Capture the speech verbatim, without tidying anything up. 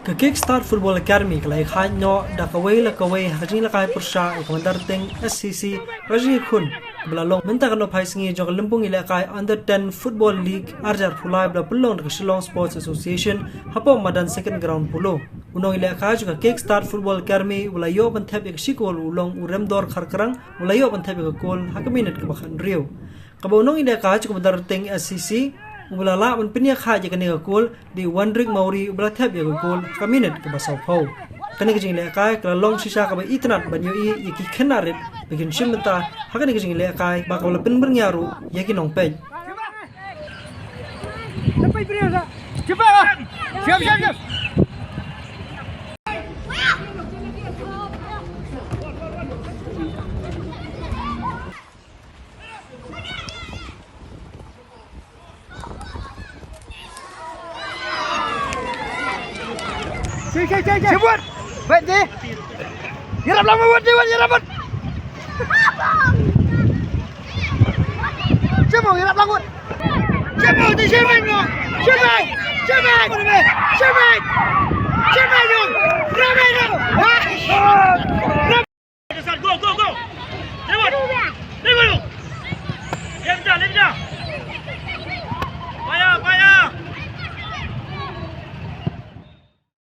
Ka Kickstart Football Academy ka la ïakhaid noh da kawei la kawei ha ka jingïalehkai pyrshah ïa ka Mandarting S C C Rajikhun, ba la long mynta ka nongpynsngi jong ka lympung ïalehkai Under ten Football League arhajar arphew lai ba la pynlong da ka Shillong Sports Association hapoh madan Second Ground Polo. U nongïalehkai jong ka Kickstart Football Academy ba la ïoh ban thep ïa ka shi kol u long u Remdor Kharkrang, u la ïoh ban thep ïa ka kol ha ka minit kaba khathynriew. Kaba u nongïalehkai jong ka Mandarting S C C uba la lah ban pynïakhaid ïa kane ka kol dei u Wandrik Mawrie uba la thep ïa ka kol ha ka minit kaba sawphew. Kane ka jingïalehkai ka la long shisha kaba itynnad ban ïohi ïa ki khynnah rit ba kin shim bynta ha kane ka jingïalehkai bad kaba la pynbyrngia ruh ïa ki nongpeit. Cik, cik, cik, cik. Sibut. Baik, cik. Irap lama buat, Iwan, irap buat. Cuma irap langut. Cuma, cuma, cuma. Cuma, cuma. Cuma, cuma. Ramai tu.